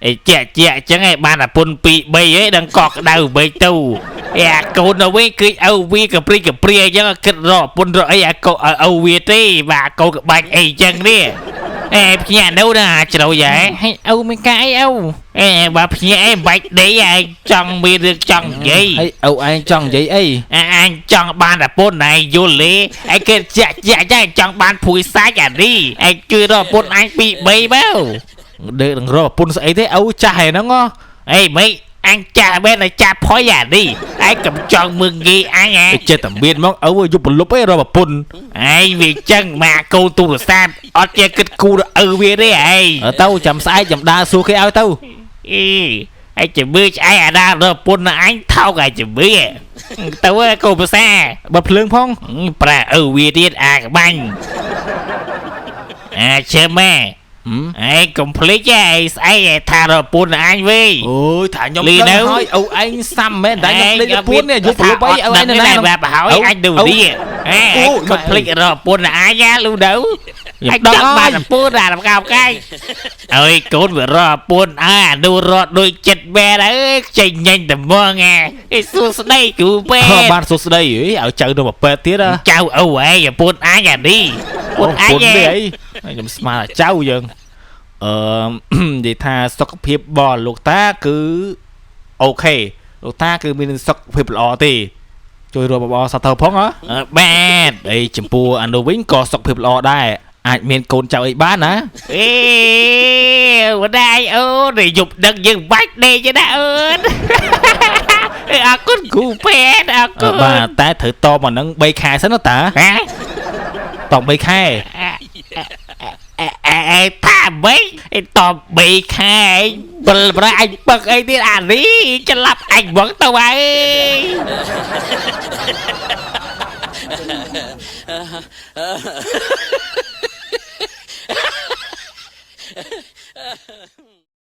អីជាក់ជាក់អញ្ចឹងឯងបានអាពុន2 3ឯងដឹងកក់ក្ដៅវែកទៅអេអាកូននៅវិញគឺឪវាកព្រីកព្រាអញ្ចឹងគិតរកប្រពន្ធរកអីអាកូឪវាទេបាទកូនក្បាច់អីអញ្ចឹងនេះអេភ្ញាក់នៅណាជ្រៅយ៉ែហើយឪមានការអីឪអេបើភ្ញាក់អីមិនបាច់ដេកឯងចង់មានរឿងចង់និយាយ ហើយឪឯងចង់និយាយអី អាអញចង់បានប្រពន្ធឯងយល់ទេឯងគេជាក់ជាក់ចឹងចង់បានភួយសាច់អានេះឯងជួយរកប្រពន្ធអញ2 3បើ ដេកនឹងរកប្រពន្ធស្អីទេឪចាស់ហើយហ្នឹងហ៎ អីមិនអញចាស់មែនតែចាស់ផុយអានេះឯងកំចង់មើងងាយអញហ៎ ចេះតែមានមកឪយប់ប្រលប់ឯងរកប្រពន្ធ ឯងវាចឹងមកកូនទូរស័ព្ទអត់ចេះគិតគូរដល់ឪវាទេឯង ទៅចាំស្អែកចាំដើរសួរគេឲ្យទៅ អីឯងជំឿឆ្អែកអាដារកប្រពន្ធអញថោកឯងជំឿទៅកូនភាសា បើភ្លើងផង ប្រាឪវាទៀតអាក្បាញ់អាជើម៉ែឯងកុំភ្លេចឯងស្អែកឯងថារកប្រពន្ធអញវិញ អូយថាខ្ញុំ លី ដឹង នៅ ហើយឪឯងសាំមែនតែខ្ញុំភ្លេចប្រពន្ធនេះយប់ប្រលប់អីឪឯងនៅណា បាទប្រហើយអញទៅនេះអេកុំភ្លេចរកប្រពន្ធអញណាលូនៅអញចង់បានប្រពន្ធអារកោកាយអើយកូនវារកប្រពន្ធអើអានោះរកដូចចិត្តមែនអើយចេញញញតែហ្មងឯងសួស្ដីគ្រូពេទ្យ បានសួស្ដីអីឲ្យចៅទៅមកពេទ្យទៀតហ៎ ចៅឪឯងប្រពន្ធអញអានេះប្រពន្ធអញ ទេអីខ្ញុំស្មានចៅយើងអឺនិយាយថាសុខភាពរបស់លោកតាគឺអូខេលោកតាគឺមានសុខភាពល្អទេជួយរួមបបរសត្វផងហ៎ បាទ អីចំពោះអានោះវិញក៏សុខភាពល្អដែរអាចមានកូនចៅអីបានណា អេម្ដាយអូនយប់ដឹងយើងបាច់ដេកទេណាអូនអរគុណគ្រូពេទ្យអរគុណ បាទតែត្រូវតមកនឹង3ខែសិនណាតា ហ៎ ត3ខែ អេថាម៉េចឯត3ខែបលប្រអញពឹកអីទៀតអានេះច្លាប់អញហ្មងទៅហើយ